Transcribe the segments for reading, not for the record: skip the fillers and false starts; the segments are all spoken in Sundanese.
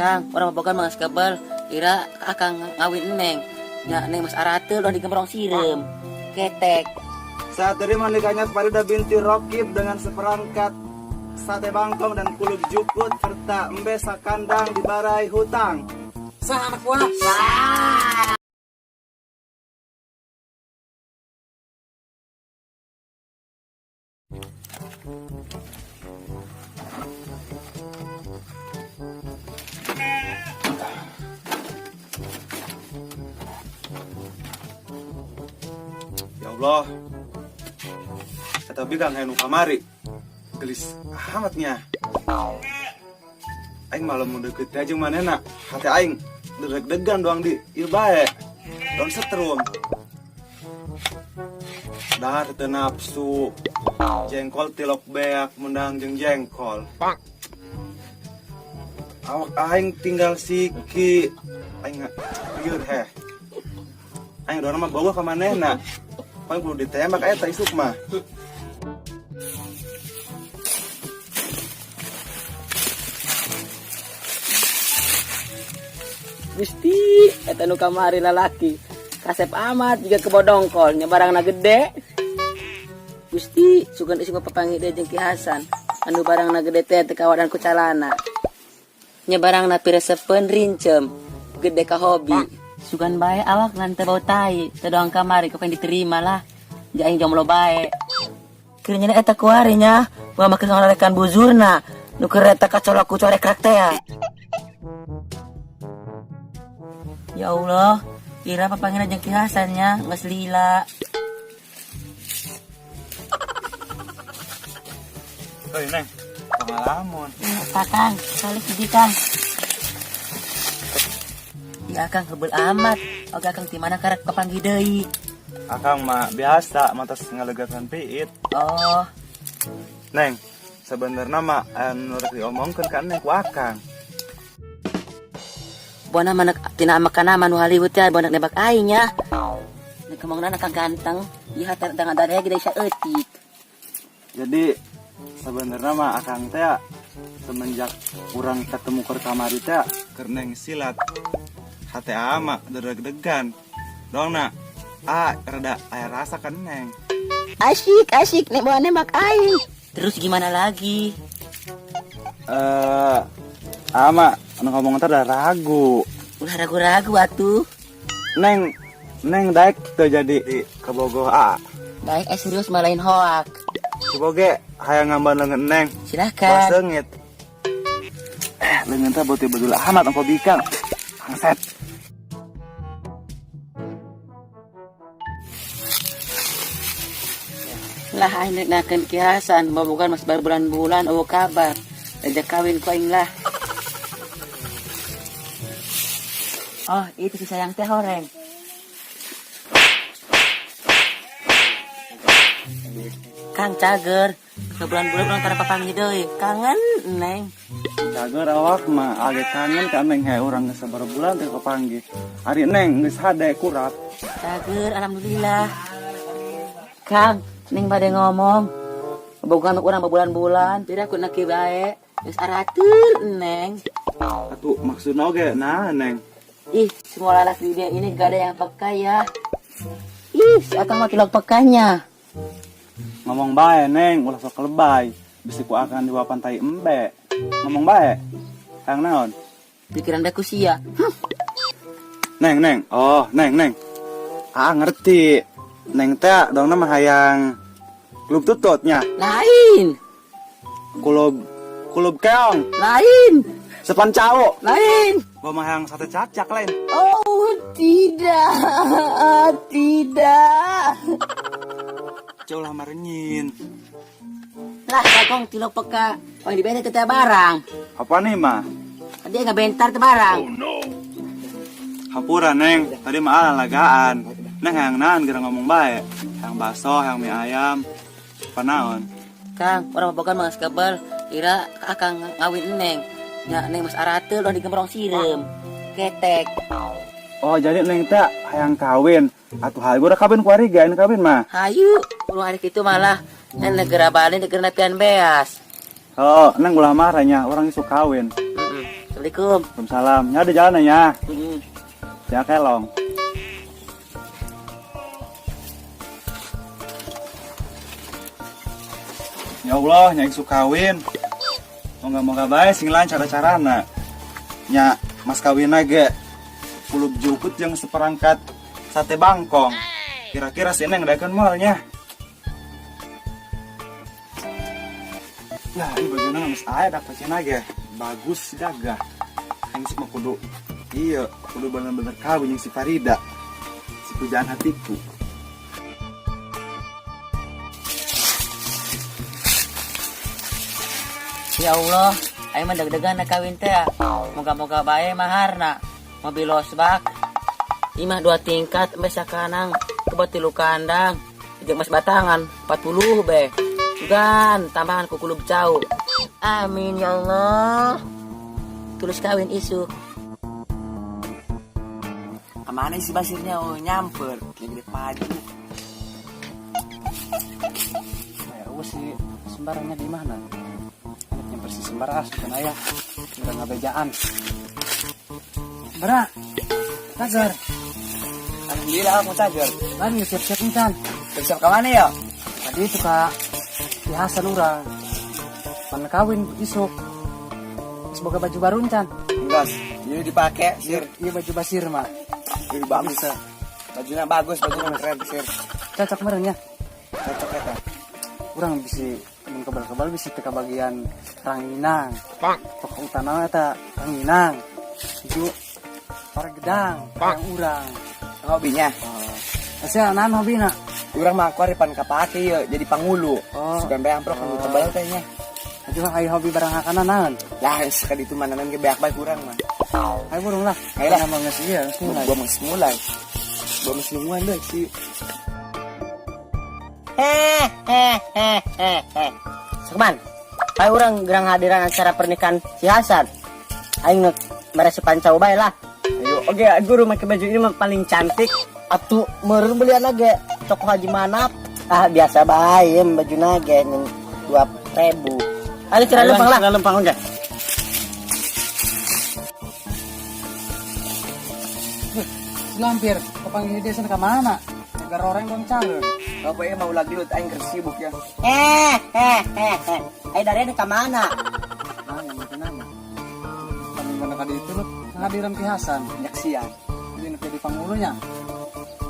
Kang, urang boga mah geus kebel, ira akang ngawin Neng. Nya Neng mas arateul ulah digembrong sireum. Ketek. Saat ini menikahnya Farida binti Rokib dengan seperangkat sate bangkong dan kulub jukut serta embe sakandang di barai hutang. Sah anak buah. Sah. Ya Allah. Kata bikang hayang nu kamari. Gelis amatnya. Aing malah mau deket aja manehna. Hati aing deg-degan doang di ieu bae. Doang setrum. Dahar teu nafsu. Jengkol tilok beak mendang jeung jengkol. Awak aing tinggal siki. Aing lieur heh. Aing doang mah bogoh ka manehna. Paling kudu ditembak eta isuk mah. Gusti, eta nu kamari lalaki. Kasep amat juga kebodongkol, nya barangna gede. Gusti, sugan isuk papanggih deui jeung Ki Hasan. Anu barangna gede teh teu kawadan ku calana. Nya barangna piresepeun rincem, gede ka hobi. Sugan bae awak ngan teu bau tai, teu doang kamari kepen diterima lah. Ja aing jomblo bae. Keur nya eta kuari nya, gua mah keur ngalerekan buzurna. Nu keur eta kacolok ku corek rek teh ya. Ya Allah, kira papanggihna jeung Ki Hasan nya, geus lila. Hei Neng, pengalaman. Iya, Kang, balik hiji Kang. Ya Kang kebel amat. Oke Kang di mana karek papanggih deui? Akang mah biasa matas ngalegakan piit. Oh. Neng, sebenarnya mah anu rek diomongkeun ka Neng ku Akang. Buana mana tina makan nu Hollywood teh buana nembak aing nya. Nek kemongna Kang ganteng, ieu hate dengan dadaya gede saeutik. Jadi sebenarnya mah Akang teh semenjak urang ketemu keur kamari teh keur neng silat hate ama deg-degan. Dongna rada aya rasa kan Neng. Asik asik nek bawa nembak aing. Terus gimana lagi? Ama anu ngomong teh udah ragu. Ulah ragu-ragu atuh. Neng, Neng daek teu jadi kabogoh A. Daek serius mah lain hoak. Coba ge hayang ngamban leungeun Neng. Silahkan. Sengit. Leungeun teh beuti bedul amat ongko bikang. Angset. Lah aing rek nakeun Ki Hasan, bobogan mas baru bulan-bulan eueuh kabar. Ajak kawin ku aing lah. Oh, itu si sayang teh horeng. Kang cager, sebulan-bulan urang tara papanggih deui. Kangen Neng. Cager awak mah age kangen ka Neng he urang geus sabaraha bulan teh papanggih. Ari Neng geus hade kurap. Cager alhamdulillah. Kang, Neng bade ngomong. Boga nu urang berbulan-bulan, tidak ku neki bae. Geus arateur Neng. Atuh maksudna oge nah Neng. Ih, semua lalaki di dunia ini gak ada yang peka ya. Ih, si Akang mah tilok pekanya. Ngomong bae Neng, ulah sok lebay. Bisi ku Akang di wapan tai embe. Ngomong bae. Hayang naon? Pikiran bae ku sia. Neng, Neng. Oh, Neng, Neng. Ah, ngerti. Neng teh dongna mah hayang klub tututnya. Lain. Klub keong. Lain. Sepan cao. Lain. Gua mah hayang sate cacak lain. Oh, tidak. Tidak. Jauh lah marenyin. Lah, kagong tilok peka. Oh, dibere teh barang. Apa nih, mah? Tadi nggak bentar teh barang. Oh, no. Hampura, Neng. Tadi mah ala lagaan. Neng hayang naon geura ngomong bae. Hayang bakso, hayang mie ayam. Apa naon? Kang, urang boga mah geus kebel. Ira akang ngawin Neng. Nya Neng mas arateul ulah digembrong sireum. Ketek. Oh, jadi Neng teh hayang kawin. Atuh hayu udah kawin ku ari ge, aing kawin mah. Hayu, urang ari kitu malah. Neng negara Bali negara napian beas. Oh, Neng ulah marah nya, urang isuk kawin. Assalamualaikum. Waalaikumsalam. Nya ada jalan ya. Heeh. Ya kelong. Ya Allah, nya isuk kawin. Moga-moga bae sing lancar acarana. Nya mas kawin ge kulub jukut jeung seperangkat sate bangkong. Kira-kira si Neng daekeun moal nya. Ya, ini bajuna geus aya dak pacina ge. Bagus gagah. Aing sih mah kudu, iya, kudu bener-bener kawin jeung si Farida. Si pujaan hatiku. Ya Allah, aing mah deg-degan nak kawin teh. Moga-moga bae maharna. Mobil losbak. Imah dua tingkat, embe sakanang, kebot tilu kandang. Jeung mas batangan 40 be. Sugan tambahan ku kulub cau. Amin ya Allah. Tulus kawin isuk. Kemana si Basirnya? Oh, nyamper. Gede paju. Ya, si sembarangnya di mana? Nyamper si Sembara sukan aya. Udah ngabejaan. Sembara. Tagar. Alhamdulillah aku cager. Lan geus siap-siap encan. Siap-siap ke mana ya? Tadi suka si Hasan urang. Pan kawin isuk. Geus boga baju baru encan. Enggak, ini dipakai, Sir. Iya baju Basir mah. Ini bagus. Bajunya bagus, bajunya keren, Sir. Cocok meureun nya. Cocok ya, Urang bisi mun kebal-kebal bisi teu kabagian ranginang. Pokok utama eta ranginang. Ju para gedang, orang urang. Hobinya. Asa naon hobina? Urang mah aku pan kapake ya, jadi pangulu. Oh. Sugan bae amprok anu tebal teh nya. Atuh aya hobi barang hakanan naon? Lah, sekali itu mananan ge beak bae kurang mah. Ayo burung lah. Ayo lah. Nama geus ieu, geus mulai. Gua mah mulai. Gua mah nungguan deh si. Hehehehehe. Sukman, ayo urang gerang hadiran acara pernikahan si Hasan. Aing nge meresepan cau bae lah. Ayo, oke, guru pakai baju ini mah paling cantik. Atuh meureun belian ge toko Haji Manap. Ah biasa bae bajuna ge 2000. Ayo cerah lempang lah. Lempang enggak? Lampir, kepanggil dia sana ke mana? Negara orang dong cara. Bapaknya mau lagi lu aing keur sibuk ya. Hehehehe. Ayo dari ke mana? Nah, yang itu nama. Kami mana kali itu lu kehadiran Ki Hasan. Nyaksian. Jadi nak jadi pangulunya.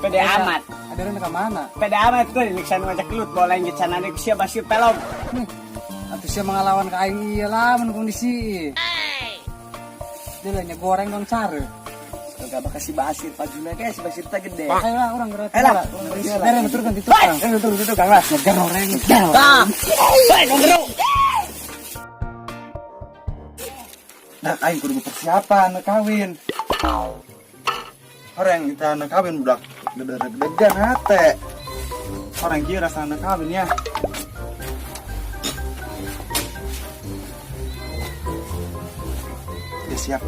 Pede amat. Hadiran ke mana? Pede amat tuh niksan ngajak gelut bola yang sana nih siapa Basir pelog. Nih, atuh sia mengalawan ke aing iya lah mun kondisi. Dia lah goreng dong cara. Gak bakal si Basir pajuna kayak si Basir teh gede. Ayo lah orang gerak. Ayo lah. Dari betul kan itu. Betul betul Kang lah. Nyegar orang. Tah. Nah, aing kudu persiapan nak kawin. Orang kita nak kawin budak deg-degan hate. Orang kieu rasa nak kawin ya. Ya siap.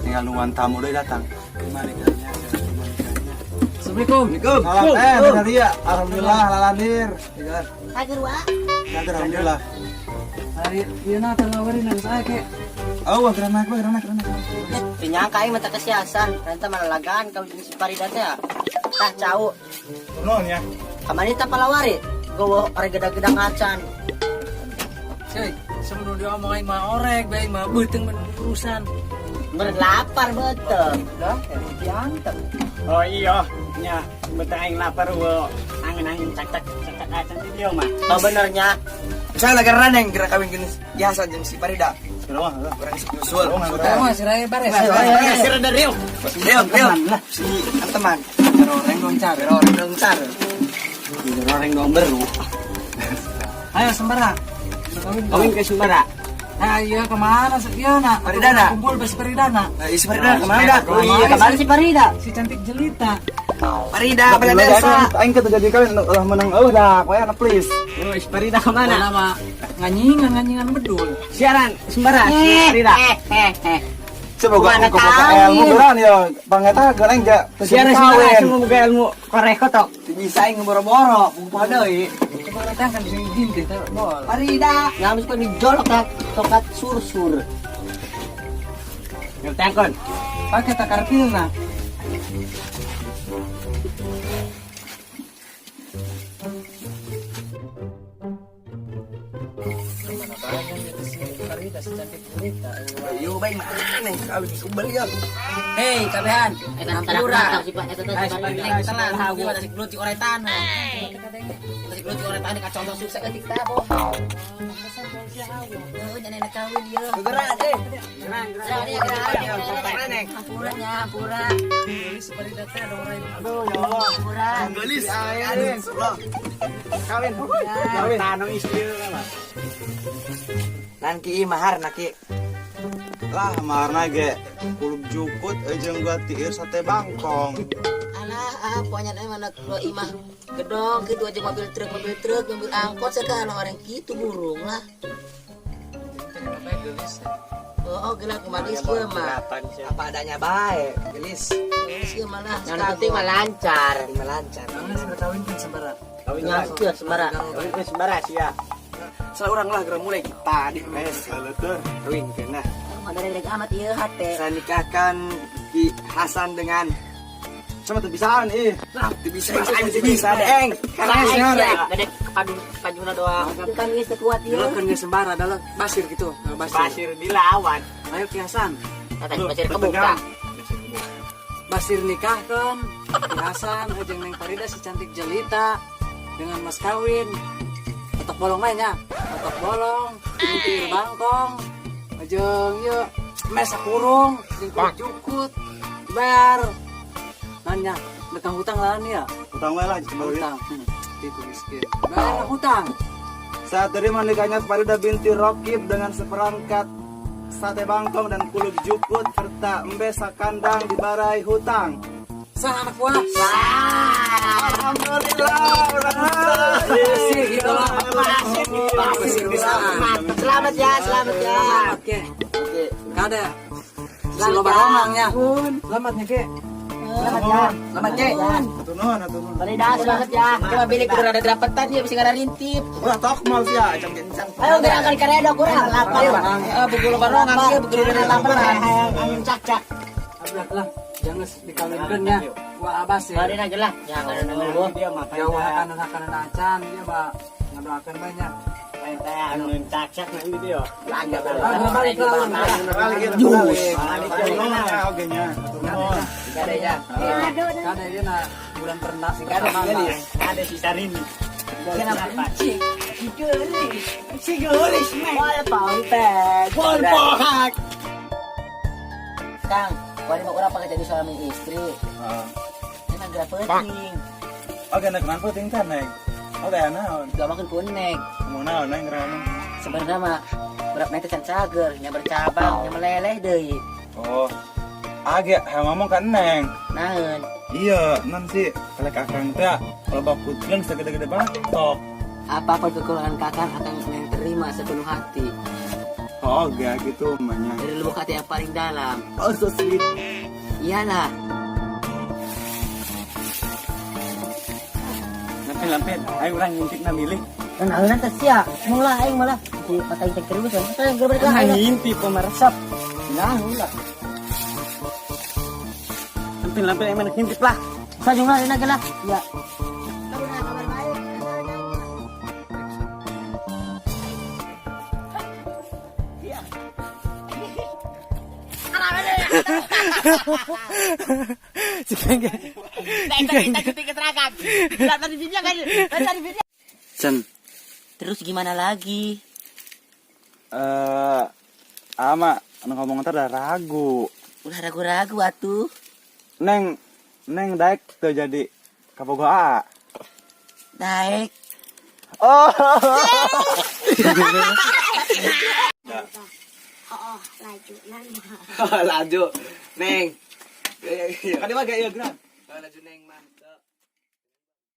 Tinggal nungguan tamu deh datang. Gimana nikahnya? Gimana nikahnya? Assalamualaikum. Salam, benar ya. Alhamdulillah lalanir. Tager wa. Kager alhamdulillah. Hari ieu na teu ngawerin nang saya ke. Oh, gerak gerak gerak. Dinyangka aing mah teh si Hasan, ternyata malah lagaan kawin jeung si Farida teh. Tah cau. Nuhun ya. Kamari tah palawari. Gowo orek geda-gedang acan. Cuy, sebelum dia omong aing mah orek, bae mah beuteung men urusan. Berlapar betul. Dah, diantep. Oh iya, nya beuteung aing lapar wo. Angin-angin cak-cak cak-cak acan di dia mah. Oh benernya. Saya lagi raneng gerak kawin geus ya Hasan jeung si Farida. Gerah, Urang isuk nyusul. Gerah. si Raya bares. Sir dari Rio. Rio, Rio. Si teman. Orang dong cara. Orang dong car. Orang dong beru. Ayo sembara. Kawin ke Sumbara. Ayo kemana sih? Iya nak. Faridana. Kumpul bes Faridana. Nah, si Farida kemana dah? Oh iya, Kemana si Farida? Si cantik jelita. Farida, pada desa. Aing kita jadi kawin ulah menang eueuh dah, kowe anak please. Oh, si Farida kemana? Nama nganyingan nganyingan bedul. Siaran Sumbara, si Farida. Coba Mana gua kawin? ilmu beran ya. Bang eta goreng ja. Siaran Sumbara, semua boga ilmu korek kotok. Bisa aing ngeboro-boro, buku deui. Coba datang kan bisa gini teh bol. Farida, ngamis kau dijolok lah, tokat sur-sur. Ngertangkon. Pakai takar pilna. Hei, kabehan. Hampura. Telan, gua tasik gelut di orai tanah. Tasik gelut di orai tanah kacau sukses ketik ta boh. Heuh, nenek kawin ieu. Gerak deh. Gerak gerak. Hampura nya, hampura. Aduh, ya Allah. Hampura. Gelis. Kawin. Kawin. Tanong istri lah. Nan ki mahar naki. Lah, marna ge kulub jukut jeung gua tiir sate bangkong. Alah, ah, pokoknya nih mana lo imah gedong gitu aja mobil truk, mobil angkot sekarang orang gitu burung lah. Oh, gelap kemarin sih mah. Apa adanya baik, gelis. Gelis ieu malah. Yang penting mah lancar. Mah lancar. Kawinnya sih semara. Kawin ke sembara sih ya. Salah orang lah gerak mulai tadi. Saleuteur. Kawin kena. Ada rek amat ieu hate. Saya nikahkan Ki Hasan dengan Sama teu bisaan ih. Lah, teu bisa, aing teu bisa deng. Karena Saya gede kepadu kepaduna doang. Kan geus teu kuat ieu. Dulu kan geus sembara adalah basir gitu, basir. Pasir dilawan. Ayo Ki Hasan. Tata pasir kebuka. Basir nikahkan Ki Hasan jeung Neng Farida si cantik jelita dengan mas kawin. Otok bolong mainnya, otok bolong, tir bangkong, jeung ieu mesa kurung, jeung kulit jukut, bayar. Nanya, lekang hutang lah nih ya. Utang we lah coba Hutang. Itu miskin. Bayar hutang. Saat terima nikahnya Farida binti Rokib dengan seperangkat sate bangkong dan kulub jukut serta embe sakandang dibarai hutang. Sah anak buah. Alhamdulillah, orang Basir gitu lah. Basir bisa. Selamat ya, selamat ya. Oke. Kada. Si loba romangnya. Selamat nih, Ki. Selamat ya. Selamat, Ki. Atur nuhun, atur nuhun. Farida, selamat ya. Coba bilik kudu rada derapetan ya bisa ngara rintip. Ulah tokmal sia, jam kencang. Ayo gerakan karedo kurang. Lapar. Bugul barongan ieu bugul laparan. Angin cak-cak. Lah, lah. Jangan dikawinkan ya. Wah, abas ya. Farida aja lah. Jangan dulu. Dia mah Jauh hakanan-hakanan acan dia, Pak. Ngadoakeun banyak. Angin cak-cak nanti dia. Langgar. Ah, balik lah. Balik jus. Balik ya oge nya. Atur nuhun. Kada ya. Kada dia na bulan pertama. Ada si Sarini. Kenapa? Si gelis. Si gelis, meh. Wal pantek. Wal pohak. Kang, wali mau urang pakai jadi suami istri. Heeh. Emang gerak penting. Oke, nek naon penting teh, Neng. Oke, naon. Gak makan kunek. Ngomong naon, Neng, ngomong. Sebenarnya mah berat nanti can cager, nya bercabang, nya meleleh deui. Oh. Age, hayang ngomong ka Neng. Naeun. Iya, nan sih kelek akang teh kalau bak kucing segede-gede batok. Apapun kekurangan kakang akan Neng terima sepenuh hati. Oh, gak gitu emaknya. Dari lubuk hati yang paling dalam. Oh, so sweet. Iyalah. Lampin-lampin. Ayo orang ngintip na milih. Nah, nanti sia, mulai aing malah di mata aing terus kan. Saya gerbek lah. Orang ngintip pemeresap. Nah, ulah. Lampin-lampin emang ngintip lah. Sajung lah enak lah. Ya. Cen. Terus gimana lagi? Ama, anu ngomong ntar udah ragu. Ulah ragu-ragu atuh. Neng, Neng daek tuh jadi kabogoh A. Daek. Oh. Oh, laju nana. Laju. Neng. Kan dia mah gak iya gerak. Laju Neng mah.